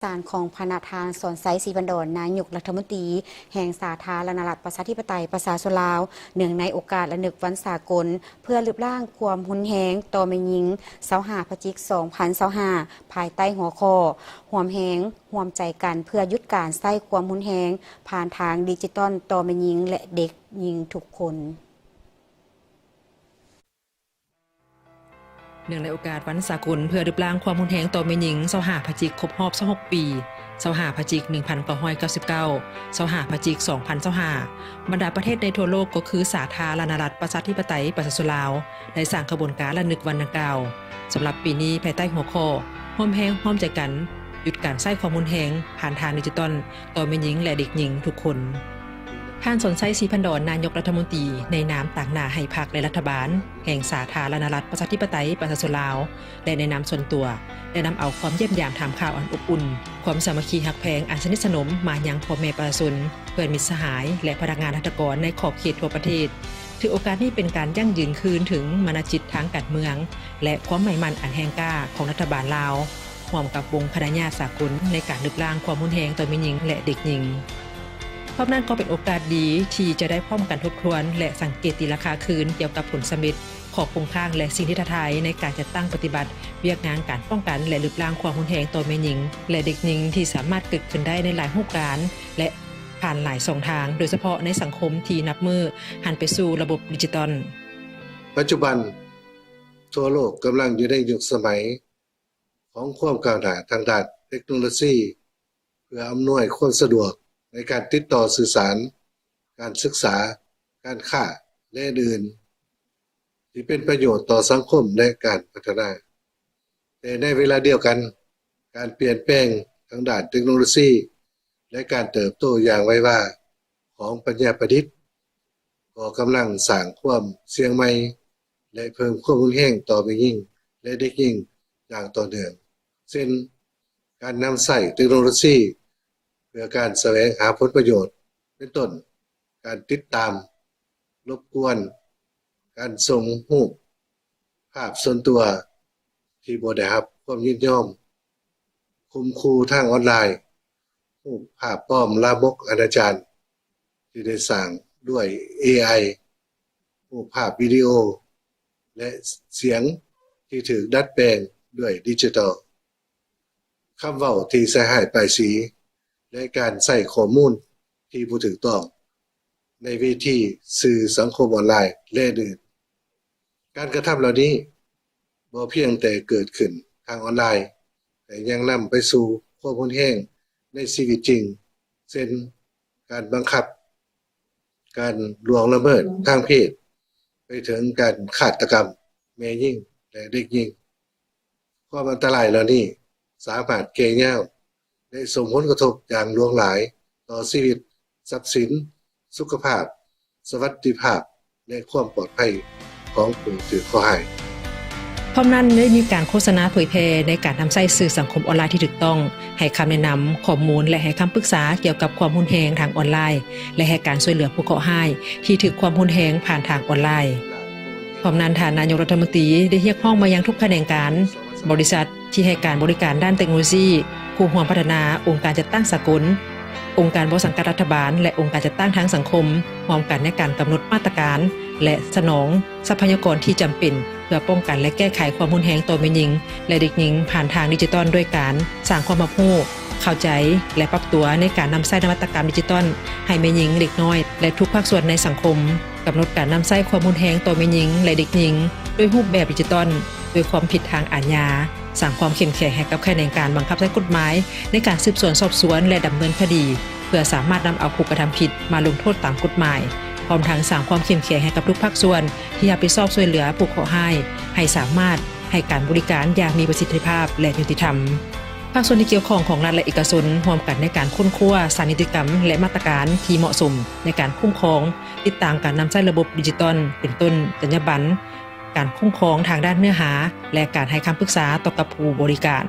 ສານຂອງພະນະທ່ານ ສອນໄຊ ສີພັນດອນ ນາຍົກລັດຖະມົນຕີແຫ່ງສາທາລະນະລັດ ປະຊາທິປະໄຕ ປະຊາຊົນລາວ ເນື່ອງໃນໂອກາດລະນຶກວັນສາກົນເພື່ອລຶບລ້າງຄວາມຮຸນແຮງຕໍ່ແມ່ຍິງ ຊາວຫ້າ ພະຈິກ ສອງພັນຊາວຫ້າ ພາຍໃຕ້ຫົວຂໍ້ ຮ່ວມແຮງຮ່ວມໃຈກັນເພື່ອຢຸດການໃຊ້ຄວາມຮຸນແຮງຜ່ານທາງດິຈິຕອນຕໍ່ແມ່ຍິງ ແລະ ເດັກຍິງທຸກຄົນ. ເນື່ອງໃນໂອກາດວັນສາກົນເພື່ອລຶບລ້າງຄວາມຮຸນແຮງຕໍ່ແມ່ຍິງ ຊາວຫ້າ ພະຈິກ ຄົບຮອບ ຊາວຫົກ ປີ, ຊາວຫ້າ ພະຈິກ ໜຶ່ງພັນເກົ້າຮ້ອຍເກົ້າສິບເກົ້າ, ຊາວຫ້າ ພະຈິກ ສອງພັນຊາວຫ້າ ບັນດາປະເທດໃນທົ່ວໂລກ ກໍຄືສາທາລະນະລັດ ປະຊາທິປະໄຕ ປະຊາຊົນລາວ ໄດ້ສ້າງຂະບວນການລະນຶກວັນດັ່ງກ່າວ. ສຳລັບປີນີ້ ພາຍໃຕ້ຫົວຂໍ້ ຮ່ວມແຮງຮ່ວມໃຈກັນ ຢຸດການໃຊ້ຄວາມຮຸນແຮງຜ່ານທາງດິຈິຕອນ ຕໍ່ແມ່ຍິງ ແລະ ເດັກຍິງທຸກຄົນ. ທ່ານ ສອນໄຊ ສີພັນດອນ ນາຍົກລັດຖະມົນຕີ ໃນນາມຕາງໜ້າໃຫ້ພັກ ແລະ ລັດຖະບານແຫ່ງສາທາລະນະລັດ ປະຊາທິປະໄຕ ປະຊາຊົນລາວ ແລະ ໃນນາມສ່ວນຕົວ ໄດ້ນຳເອົາຄວາມຢ້ຽມຢາມຖາມຂ່າວອັນອົບອຸ່ນ, ຄວາມສາມັກຄີຮັກແພງອັນສະໜິດສະໜົມມາຍັງພໍ່ແມ່ປະຊາຊົນ, ເພື່ອນມິດສະຫາຍ ແລະ ພະນັກງານລັດຖະກອນໃນຂອບເຂດທົ່ວປະເທດ. ຖືໂອກາດນີ້ເປັນການຢັ້ງຢືນຄືນເຖິງມານະຈິດທາງການເມືອງ ແລະ ຄວາມໝາຍໝັ້ນອັນແຮງກ້າຂອງລັດຖະບານລາວ ຮ່ວມກັບວົງຄະນະຍາດສາກົນໃນການລຶບລ້າງຄວາມຮຸນແຮງຕໍ່ແມ່ຍິງ ແລະ ເດັກຍິງ. ພ້ອມນັ້ນກໍເປັນໂອກາດດີທີ່ຈະໄດ້ພ້ອມກັນທົບທວນ ແລະ ສັງເກດຕີລາຄາຄືນກ່ຽວກັບຜົນສຳເລັດ, ຂໍ້ຄົງຄ້າງ ແລະ ສິ່ງທີ່ທ້າທາຍໃນການຈັດຕັ້ງປະຕິບັດວຽກງານການປ້ອງກັນ ແລະ ລຶບລ້າງຄວາມຮຸນແຮງຕໍ່ແມ່ຍິງ ແລະ ເດັກຍິງທີ່ສາມາດເກີດຂຶ້ນໄດ້ໃນຫຼາຍຮູບການ ແລະ ຜ່ານຫຼາຍຊ່ອງທາງ, ໂດຍສະເພາະໃນສັງຄົມທີ່ນັບມື້ຫັນໄປສູ່ລະບົບດິຈິຕອນ. ປັດຈຸບັນ, ທົ່ວໂລກກຳລັງຢູ່ໃນຍຸກສະໄໝຂອງຄວາມກ້າວໜ້າທາງດ້ານເຕັກໂນໂລຊີ ເພື່ອອຳນວຍຄວາມສະດວກໃນການຕິດຕໍ່ສື່ສານ, ການສຶກສາ, ການຄ້າ ແລະ ອື່ນໆ ທີ່ເປັນປະໂຫຍດຕໍ່ສັງຄົມ ແລະ ການພັດທະນາ. ແຕ່ໃນເວລາດຽວກັນ, ການປ່ຽນແປງທາງດ້ານເຕັກໂນໂລຊີ ແລະ ການເຕີບໂຕຢ່າງໄວວາຂອງປັນຍາປະດິດ ກໍກຳລັງສ້າງຄວາມສ່ຽງໃໝ່ ແລະ ເພີ່ມຄວາມຮຸນແຮງຕໍ່ແມ່ຍິງ ແລະ ເດັກຍິງຢ່າງຕໍ່ເນື່ອງ, ເຊັ່ນ ການນຳໃຊ້ເຕັກໂນໂລຊີເພື່ອການສະແຫວງຫາຜົນປະໂຫຍດ, ເປັນຕົ້ນ ການຕິດຕາມ, ລົບກວນ, ການສົ່ງຮູບພາບສ່ວນຕົວທີ່ບໍ່ໄດ້ຮັບຄວາມຍິນຍອມ, ຂົ່ມຂູ່ທາງອອນລາຍ, ຮູບພາບປອມລາມົກອະນາຈານທີ່ໄດ້ສ້າງດ້ວຍເອໄອ, ຮູບພາບວິດີໂອ ແລະ ສຽງທີ່ຖືກດັດແປງດ້ວຍດິຈິຕອນ, ຄຳເວົ້າທີ່ໃສ່ຮ້າຍປ້າຍສີ ແລະ ການໃຊ້ຂໍ້ມູນທີ່ບໍ່ຖືກຕ້ອງໃນເວທີສື່ສັງຄົມອອນລາຍ ແລະ ອື່ນໆ. ການກະທຳເຫຼົ່ານີ້ບໍ່ພຽງແຕ່ເກີດຂຶ້ນທາງອອນລາຍ, ແຕ່ຍັງນຳໄປສູ່ຄວາມຮຸນແຮງໃນຊີວິດຈິງ, ເຊັ່ນ ການບັງຄັບ, ການລ່ວງລະເມີດທາງເພດ, ໄປເຖິງການຄາດຕະກຳແມ່ຍິງ ແລະ ເດັກຍິງ. ຄວາມອັນຕະລາຍເຫຼົ່ານີ້ສາມາດແກ່ຍາວ ແລະ ສົ່ງຜົນກະທົບຢ່າງຫຼວງຫຼາຍຕໍ່ຊີວິດ, ຊັບສິນ, ສຸຂະພາບ, ສະຫວັດດີພາບ ແລະ ຄວາມປອດໄພຂອງຜູ້ຖືກເຄາະຮ້າຍ. ພ້ອມນັ້ນໄດ້ມີການໂຄສະນາເຜີຍແຜ່ໃນການນຳໃຊ້ສື່ສັງຄົມອອນລາຍທີ່ຖືກຕ້ອງ, ໃຫ້ຄຳແນະນຳ, ຂໍ້ມູນ ແລະ ໃຫ້ຄຳປຶກສາກ່ຽວກັບຄວາມຮຸນແຮງທາງອອນລາຍ ແລະ ໃຫ້ການຊ່ວຍເຫຼືອຜູ້ເຄາະຮ້າຍທີ່ຖືກຄວາມຮຸນແຮງຜ່ານທາງອອນລາຍ. ພ້ອມນັ້ນ, ທ່ານນາຍົກລັດຖະມົນຕີໄດ້ຮຽກຮ້ອງມາຍັງທຸກຂະແໜງການ, ບໍລິສັດທີ່ໃຫ້ການບໍລິການດ້ານເຕັກໂນໂລຊີ, ຄູ່ຮ່ວມພັດທະນາ, ອົງການຈັດຕັ້ງສາກົນ, ອົງການບໍ່ສັງກັດລັດຖະບານ ແລະ ອົງການຈັດຕັ້ງທາງສັງຄົມ, ຮ່ວມກັນໃນການກຳນົດມາດຕະການ ແລະ ສະໜອງຊັບພະຍາກອນທີ່ຈຳເປັນ ເພື່ອປ້ອງກັນ ແລະ ແກ້ໄຂຄວາມຮຸນແຮງຕໍ່ແມ່ຍິງ ແລະ ເດັກຍິງຜ່ານທາງດິຈິຕອນ ດ້ວຍການສ້າງຄວາມຮັບຮູ້, ເຂົ້າໃຈ ແລະ ປັບຕົວໃນການນຳໃຊ້ນະວັດຕະກຳດິຈິຕອນໃຫ້ແມ່ຍິງ, ເດັກນ້ອຍ ແລະ ທຸກພາກສ່ວນໃນສັງຄົມ, ກຳນົດການນຳໃຊ້ຄວາມຮຸນແຮງຕໍ່ແມ່ຍິງ ແລະ ເດັກຍິງດ້ວຍຮູບແບບດິຈິຕອນ, ດ້ວຍຄວາມຜິດທາງອາຍາ, ສ້າງຄວາມເຂັ້ມແຂງໃຫ້ກັບຂະແໜງການບັງຄັບໃຊ້ກົດໝາຍໃນການສືບສວນສອບສວນ ແລະ ດຳເນີນຄະດີ ເພື່ອສາມາດນຳເອົາຜູ້ກະທຳຜິດມາລົງໂທດຕາມກົດໝາຍ, ພ້ອມທັງສ້າງຄວາມເຂັ້ມແຂງໃຫ້ກັບທຸກພາກສ່ວນທີ່ຮັບຜິດຊອບຊ່ວຍເຫຼືອຜູ້ເຄາະຮ້າຍ ໃຫ້ສາມາດໃຫ້ການບໍລິການຢ່າງມີປະສິດທິພາບ ແລະ ຍຸຕິທຳ. ພາກສ່ວນທີ່ກ່ຽວຂ້ອງຂອງລັດ ແລະ ເອກະຊົນ ຮ່ວມກັນໃນການຄົ້ນຄວ້າສານນິຕິກຳ ແລະ ມາດຕະການທີ່ເໝາະສົມໃນການຄຸ້ມຄອງ, ຕິດຕາມການນຳໃຊ້ລະບົບດິຈິຕອນ ເປັນຕົ້ນ ຈັນຍາບັນ, ການຄຸ້ມຄອງທາງດ້ານເນື້ອຫາ ແລະ ການໃຫ້ຄຳປຶກສາຕໍ່ກັບຜູ້ບໍລິການ.